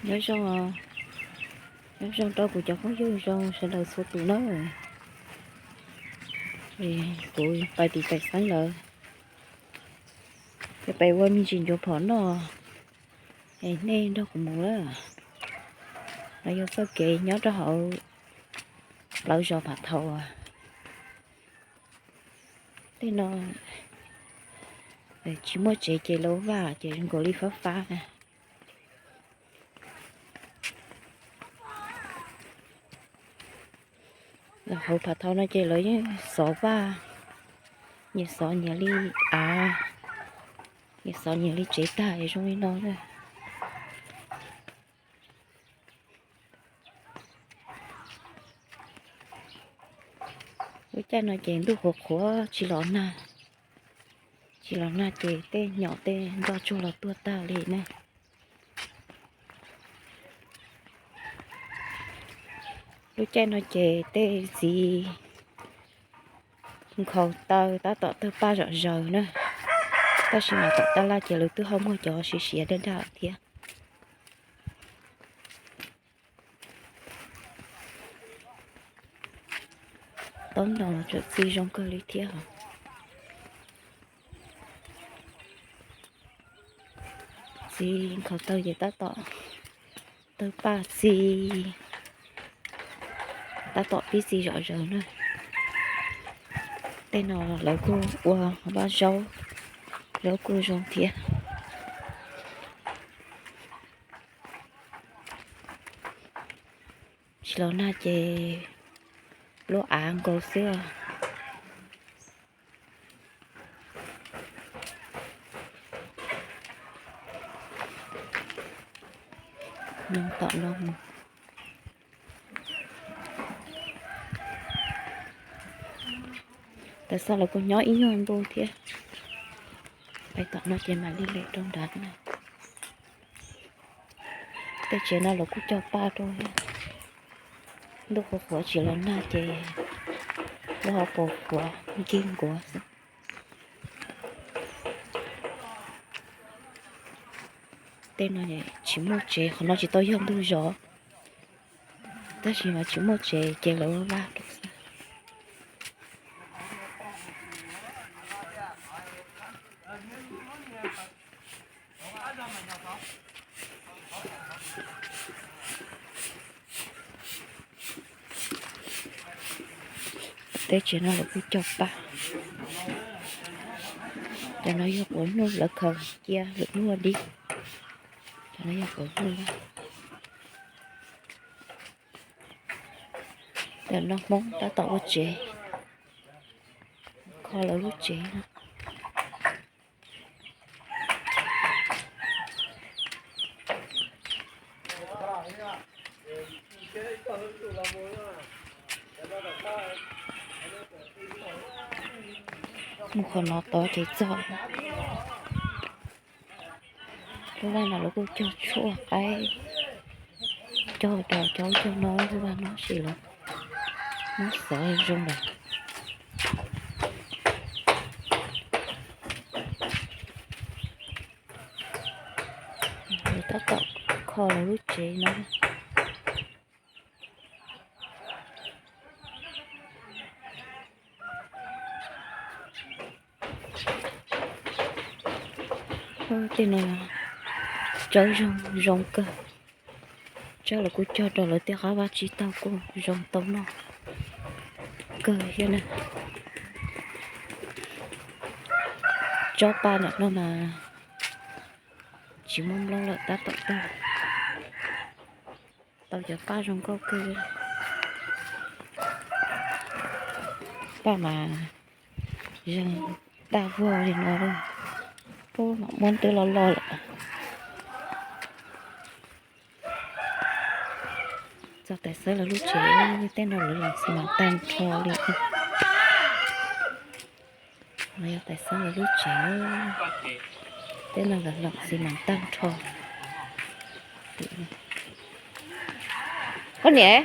Nyob zoo, nyob zoo rau kuv cov phooj ywg zoo sawv daws txhua tus na. Kuv pais tim Pem Xeeb lawm, pais ua me ntsis ncuav phom noj, es nej nrog kuv mus na. No yog txoj kev nyob rau hauv plawv zos Phav Thau. Tej no tsis muaj tsev ces lawv vaj ces zoo nkaus li fab fab na. Los hauv Phav Thau no ces lawv yeej xov vaj, nyias xov nyias li av, nyias xov nyias li tsev tag zoo li no na. Lub caij no ces ntuj qhuav qhuav tsis los nag, tsis los nag ces tej nyom tej ntoj tsuag los tuag tag li na. Lub caij no ces tej txiv nkhaus taw tab tom tawg paj zom zaws na, tab sis mas tom tab laj ces lawv twb ho muaj cov siav siav daj daj thiab. Taub ntoos los tseem txi zoo kawg li thiab. Txiv nkhaus taw ces tab tom tawg paj txi, tab tom pib txi zom zaws na. Tej no lawv kuj ua vaj zaub, zaub kuj zoo thiab. Tsis los nag ces lub av nkaus xwb. Nov tom no mus. Tam sim lawv kuj nyob ib nyuag ntu thiab. Pais tom no ces mam li lem rau nrad na. Tej tsev no lawv kuj cog paj rau. Ntuj qhuav qhuav tsis los nag ces lub hauv paus qhuav nkig nkuav xwb. Tej no tsis muaj tsev, qhov no tsis tau yog ntug zos, tab sis mas tsis muaj tsev ces lawv vaj rau xwb. Tej tsev no lawv kuj cog paj. Cov no yog quav nyuj lawv khaws cia lwm hnub dib. Cov no yog quav nyuj. Tam no Hmoob tab tom ua tsev, kho lawv lub tsev no. Mus qhov no tod ces txog. Lub vaj no lawv kuj cog tshuaj qaib, cog rau cov cog no lub vaj no sis lawv muab xov zoo lawm. Lawv tab tom kho lawv lub tsev no. Tej no tsawb zoo zoo kawg. Tsawb lawv kuj cog rau lawv tej qab vaj tsib taug kuj zoo tau noj kawg thiab na. Tsob paj ntawm no mas tsis muaj nplooj lawm tab tom tag. Tau cov paj zoo nkauj kawg. Paj mas zeeg daj vog li no, pub mam muab twb loj loj lawm. Txog Tais Xeeb lawv lub tsev, tej no lawv leem xis mas tag nrho li. No yog Tais Xeeb lawv lub tsev, tej no lawv leem xis mas tag nrho. Koj niam,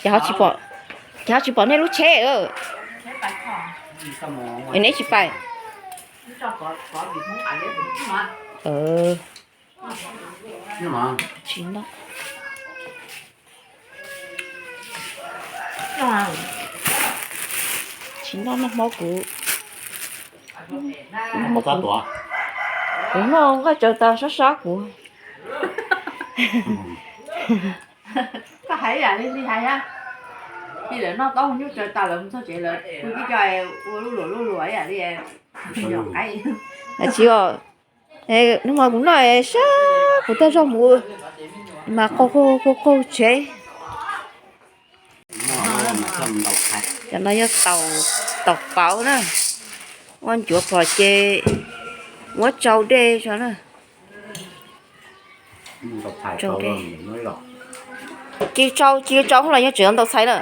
Ces ho tsis pom, ces ho tsis pom nej lub tsheb. Neb tsis pais. Tsis noj, tsis noj noj hmo kuv, kuv noj nqaij tsaws tas sab sab kuv. Koj hais ib yam li li hais, li lawv noj taub hau nyuj tsaws tas lawv mus txog tsev lawv pw tib co ua luj luam luj luam ib yam li. Tsis os, hnub no kuv noj sab kuv tag zog mus mas qaug qaug qaug tsheb. Cov no yog taum pauv na, ua ncuav phom ces muab tsau dej tso na. Tsau dej, cia tsau, cia tsau los yog tseem ntaus txhais na.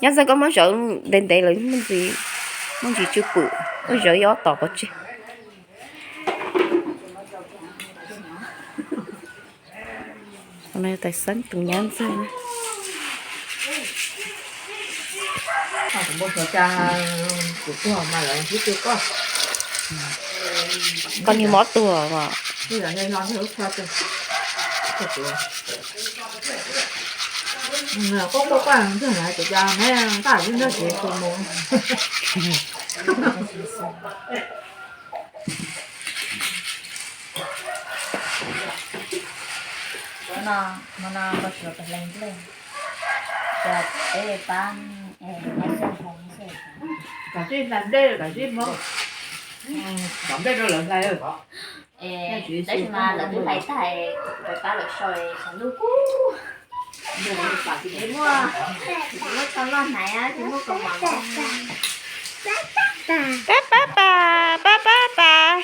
Nyob ntxawg koj muab zawv ntev ntev lawm, muaj ntsis tsw pwm, muab zawv ib ob tom pov tseg. Tais Xeeb tus nyab ntxawg. Koj niag mob tuag mas. Tab sis mas lawv twb hlais tag, pab lawv so xov ntuj kub. Muaj, muab tau loj hnaiv tsis muaj kaus mom. Pab pab pas, pab pab pas.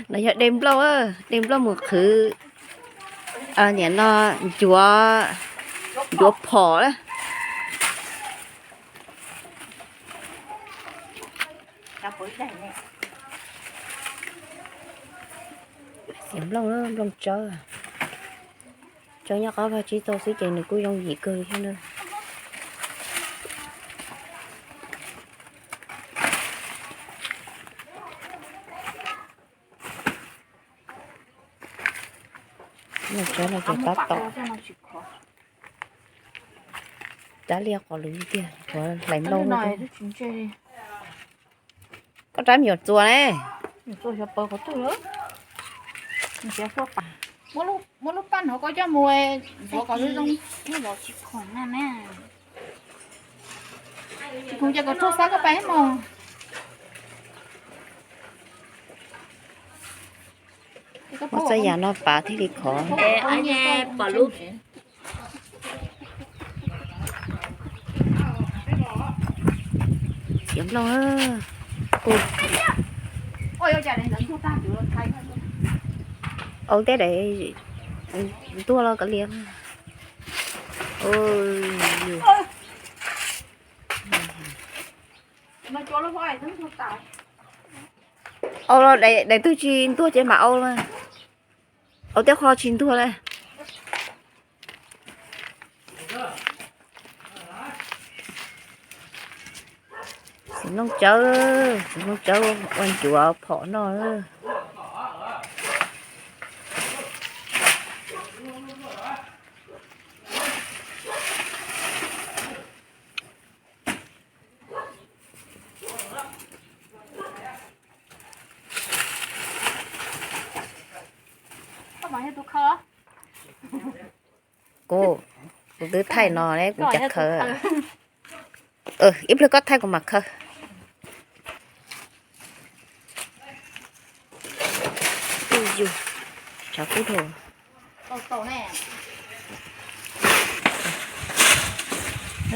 No yog de nplooj, de nplooj mus qhwv, niam no ncuav, ncuav phom na. Xiav nplooj, nplooj tsawb. Tsawb nyob qab vaj tsib taug xwb ces nws kuj yooj yim kawg thiab na. Nplooj tsawb no ces tab tom, tab liaj qos lwm tiag, hlais nplooj. Koj rab me nyuam txuas ne. Muab lub paj no koj coj mus ntxuav kom zoo zoo. Tsis khoom ces kom tsuag xab koj pais mog. Muab txoj yam no pav thiaj li khov. Pom lub Xiav nplooj. Au tej daim ntuag los kav liam. Au, daim twg tsis ntuag ces mam au, au tej qho tsis ntuag na. Xiav nplooj tsawb, xiav nplooj tsawb ua ncuav phom noj. Kuv, kuv twb thaij no ne, kuv cov khaws. Ib pliag koj thaij kuv mam khaws. Tshav kub dhau.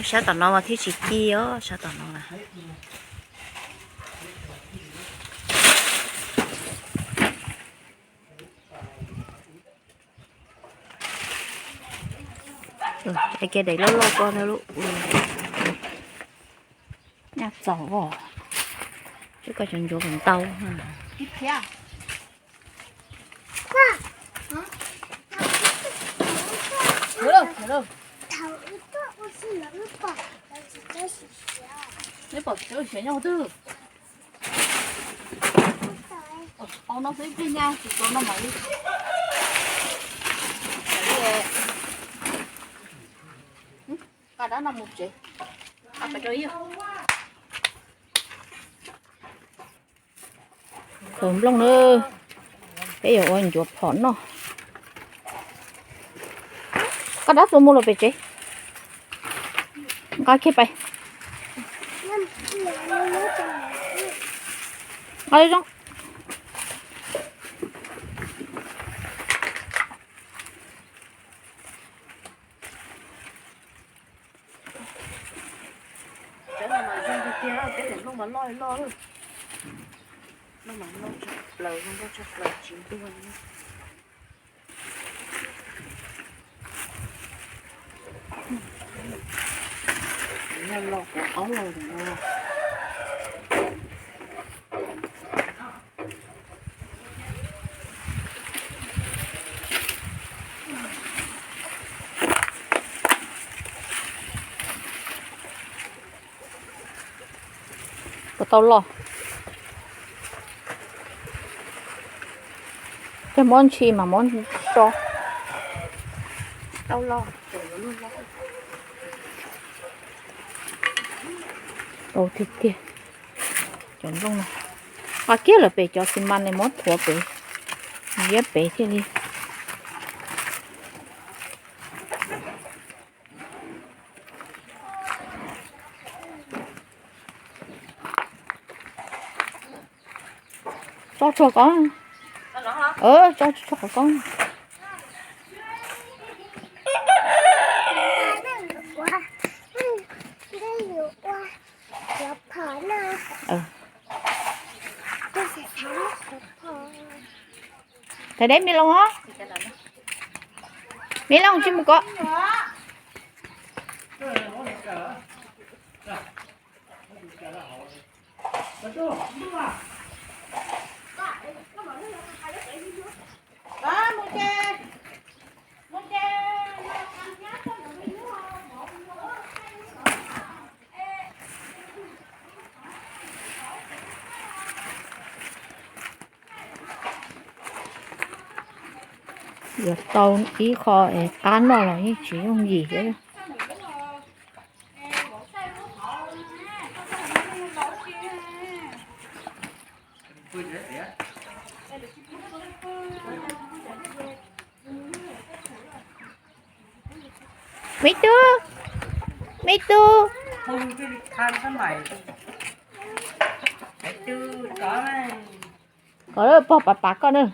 Sab tom no mas thiaj tsis ci os, sab tom no na. Kiag daim loj loj ko na lub. Txaus os, twb koj cov ncuav kom ntau. Neb pom tsis tau siav nyob twg. Au no xwb ib pliag nyab tsis tau no mas li. Qa dab no mus tsev. Khaws nplooj na, peb yuav ua ncuav phom noj. Koj dab txua mus los pem tsev. Nqa kiag pais. Nqa zoo. Cov no mas zoo tiag tiag, peb daim nplooj mas loj loj. Nplooj mas loj tshaj plaws, zoo nkauj tshaj plaws, tsis ntuag li. Nyob los kuv aub los no. Puas tau loj? Cog mob ntshis mas mob so. Tau loj, tau tiag tiag. Cov nplooj no, nqa kiag lawm pem cov xi mas ne, muab thuav pem, ziab pem thiaj li. Tso tsuag koob. Tso tsuag qhov koob. Thov deb me loo os. Me loo tsis mus kov. Yuav tau ib qho es qab noj los yeej tsis yooj yim thiab. Me tub, me tub. Kom pog pav pav koj na.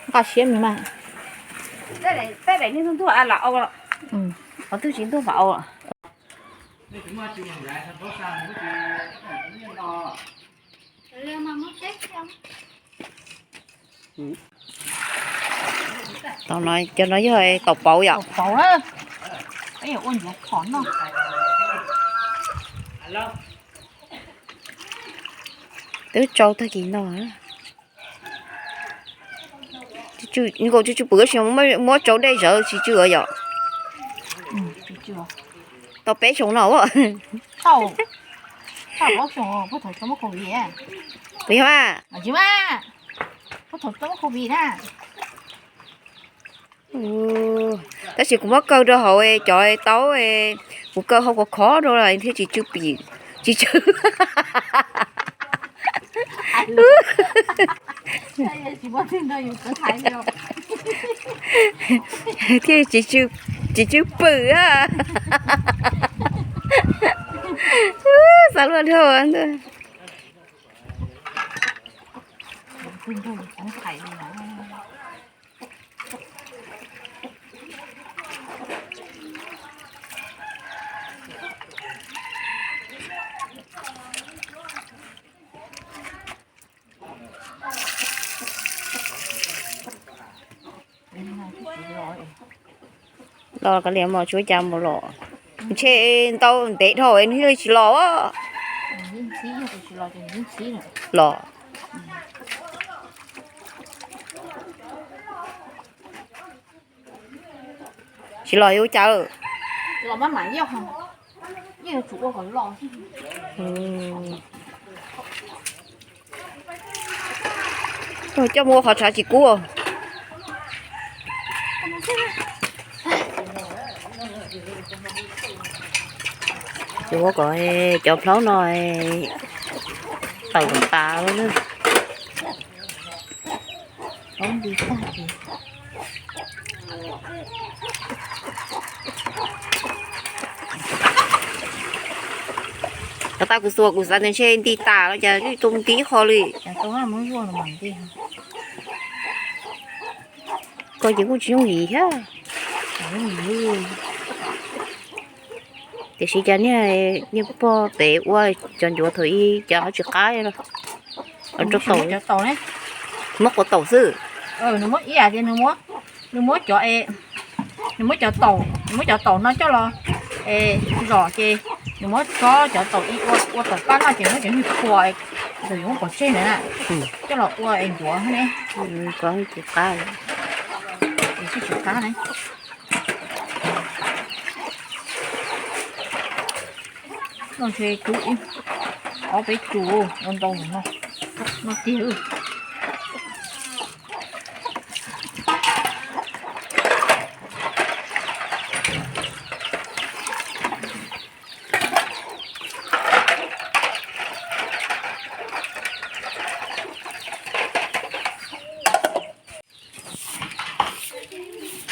Nqa siab me mas. Peb daim niag ntuag lam au, qhov twg tsis ntuag mam au. Tau no, cov no yog taum pauv yom. Taum pauv na. Peb yuav ua ncuav phom noj. Twb tsau tag kis no. Nkaus tsw tsw pwm tab sis muab tsau dej zawv tsis tsw yom. Tau peb xyoo no. Puas yog mas? Tab sis kuv muab kaw rau hauv cov taub, kuv kaw hauv khov khov rau thiaj tsis tsw pim, tsis tsw. Thiaj tsis tsw pwm. Xav luaj dhau. Los kav liam mas tsis ua cas mus los. Ntshe ntau ntev dhau nws thiaj li tsis los. Los. Tsis los yuav ua cas. Coj mus ua qhov tshav tsis kub. Ces ua kom cov plaub no tawm tas lawm. Cov tau kuv xuas kuv xav tias ntshe nti tas los cas twb tu nti ib qho li. Koj ces kuj tsis yooj yim thiab. Tiam sis cas niag, niag pog pem ua cov ncuav thaum ub cas ho tsis qab li. Muab quav taum xwb. Nws muab cov, nws muab cov taum, nws muab cov taum no coj los zom ces nws muab tsob cov taum ib ua, ua taum pab noj ces muab cov nyuag phua, tus yuav muab pov tseg ntawd na, coj los ua es ncuav ne. Tsis qab, tsis qab ne. No ntshe cub ib ob peb tug ua ntau no, no tiag.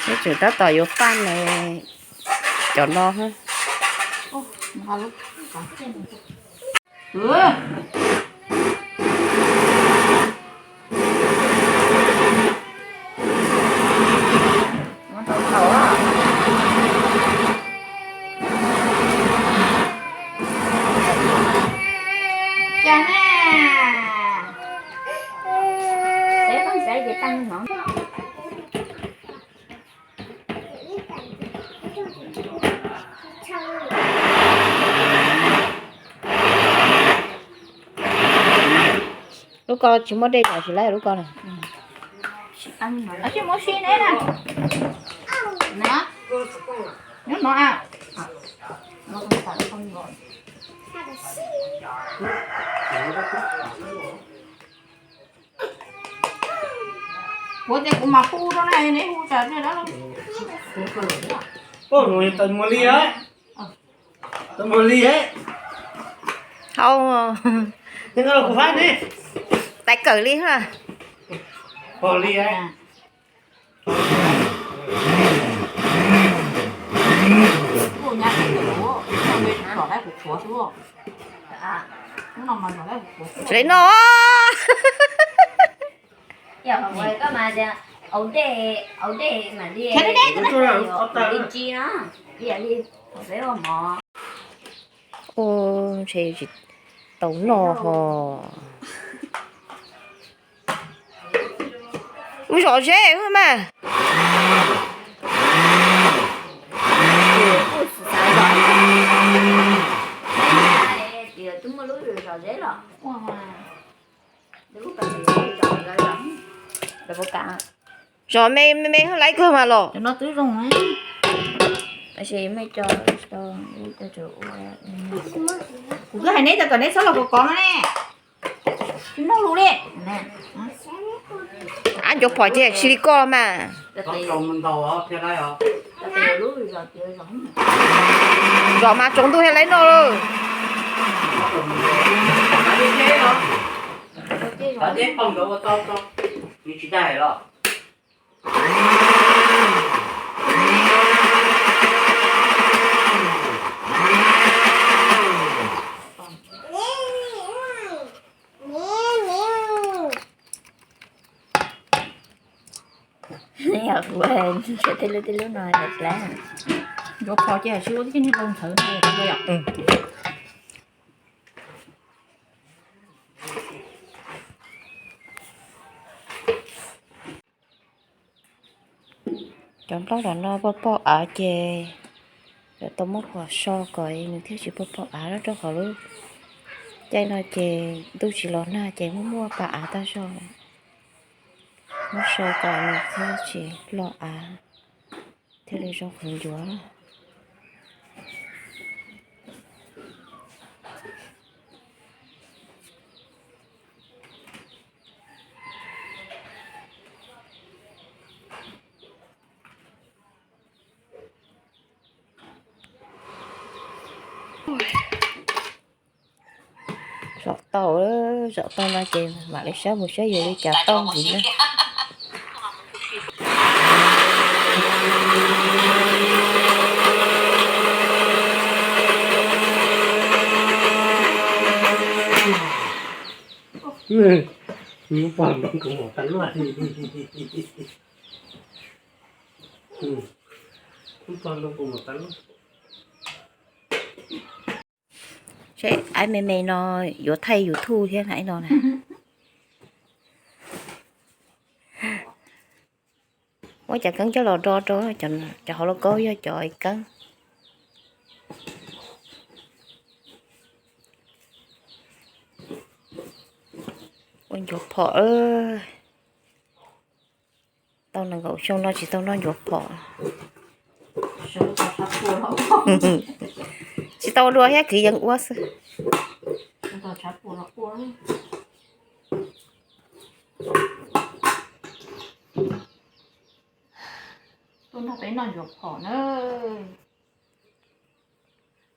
Neb tseem tab tom yuav faj ne, cov no. Lub ko tsis muaj dej tas tsis laib lub ko na. Tsis muab sib neb na. Nyob no. Kuv tias kuv mam hu rau na, neb hu tas. Tau mus li, hau, kuv fab ne, tais kawm li ha. Pog li. Lawv no. Ua ntshe tsis tau noj ho. Ub, zom zeb mas. Zom me me me hab laiv kawg mas los. Kuv twb hais neb tias kom neb txhob los kov kov no ne. Tsis mloog lus li. Ab, cov phom ces tsis li koj mas. Zom mas tsaus ntuj thiaj laiv noj lawm. Yog kuv ntsia tej lub tej lub no lawm. Yuav phom ces tsis ua tib niag lau ntxhawv no yom. Cov nplooj tom no poj poj av ces yuav tau muab phom so kom nws thiaj tsis poj poj av, rau qhov lub caij no ces ntuj tsis los nag ces muaj muaj pa av tag zog. Muab so kom nws thiaj tsis los av, thiaj li zoo qhov ncuav. Zom tau, zom tau no ces mam li saib mus saib yuav li cas tau ntxiv na. Seb, aib me me no yuav thaij YouTube thiab na no na. Muab cov keeb coj los do rau, cov hauv lauj kaub yog cov keeb. Ua ncuav phom. Tau nees nkaum xyoo no tsis tau noj ncuav phom. Tsis tau dua thiab, kwv yees ua xwb. Tuaj nrog peb noj ncuav phom na.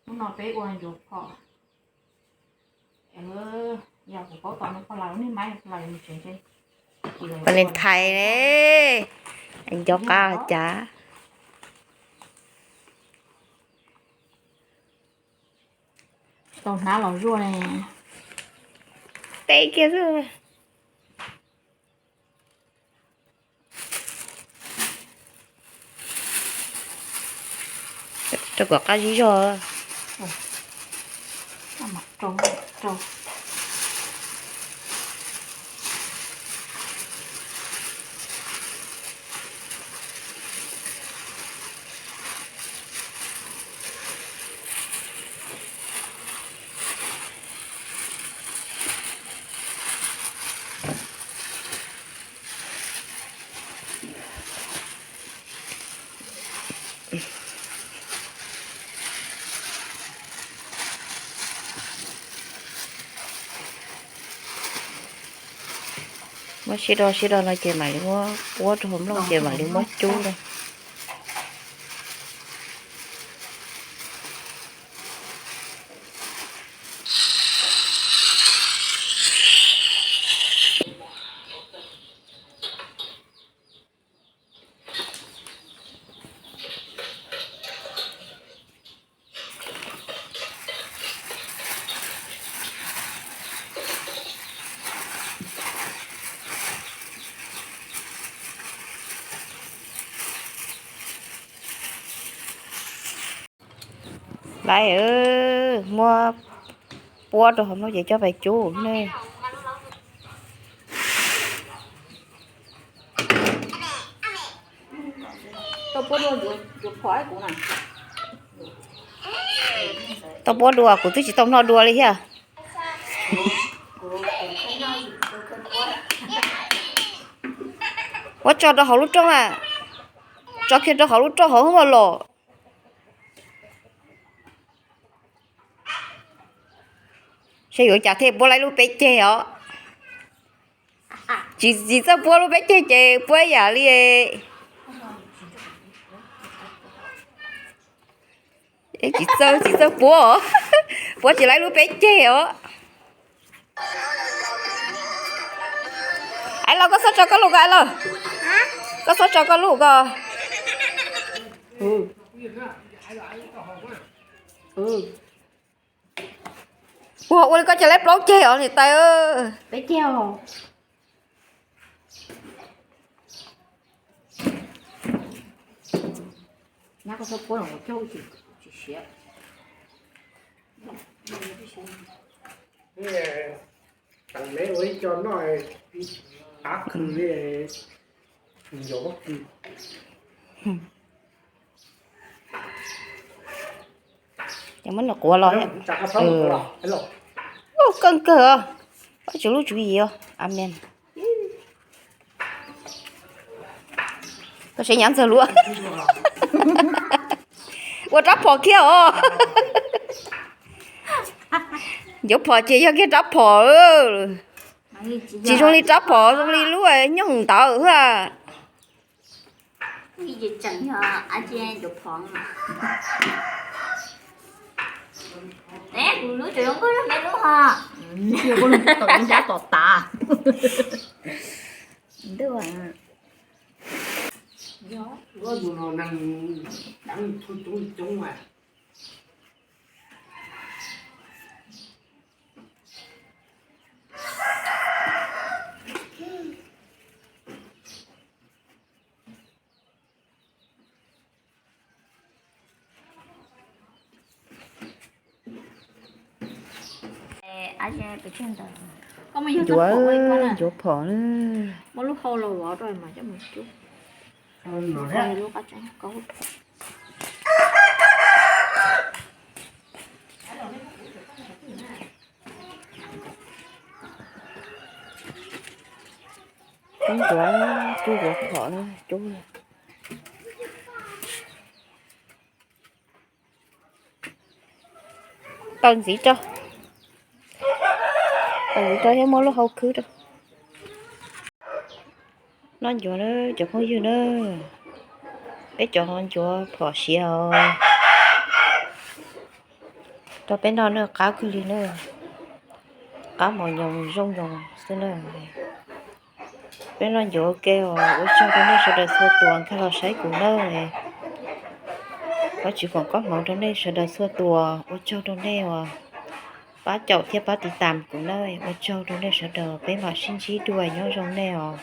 Hnub no peb ua ncuav phom. Valentine ne, nco qab cas. Tau hnab los zuaj ne. Teb kiag xwb. Rau kom qab zib zog. Muab sib do sib do no ces mam li muab puab rau hauv nplooj ces mam li muab cub rau. Laiv, muab puab rau hauv nplooj ces coj pais cub ne. Tau puab dua, kuv twb tsis tau noj dua li thiab. Puab tso rau hauv lub rooj na, tso kiag rau hauv lub rooj hauv hwb los. Saib yuav cas thiaj puab laib lub peb ceg os. Tsis, tsis txawj puab lub peb ceg ces puab yam li, tsis txawj, tsis txawj puab, puab tsis laib lub peb ceg os. Aib Lauj, koj txhob tso koj lub ko, Aib Lauj, koj txhob tso koj lub ko. Ua, ua li koj tsis laib plaub ceg os niam tais. Peb ceg os. Nyab koj txhob puab los ua caug tsis siav. Tau me ua ib co noj, av khwm li, nco pob kws. Ces muab nws quav los. Kawg kawg os. Vajtswv lub tswv yim os. Amen. Koj sev nyav ntxawg luaj. Ua rab phom kiag os. Ncuav phom ces yog kiag rab phom. Tsis zoo li rab phom, zoo li lub nyooj ntawd. Kuv lub tseem zoo nkauj lub me lub ho. Tom nrab tom tav. Ntuj. Ncuav, ncuav phom na. Cub ncuav, cub ncuav phom na, cub. Taws ntxiv rau, taws ntxiv rau thiab muab lub hau khwb rau. Noj ncuav na cov phooj ywg na, peb cov ncuav phom siav os. Rau peb noj na qab kawg li na, qab mos nyoos zoo nyoos xwb na. Peb noj ncuav ua ke os, ua tsaug rau nej sawv daws txhua tus nkag los saib kuv na. Vajtswv foom koob hmoov rau nej sawv daws txhua tus, ua tsaug rau nej uas pab caum thiab pab tiv tam kuv na, ua tsaug rau nej sawv daws, peb mam sib ntsib dua, nyob zoo nej os.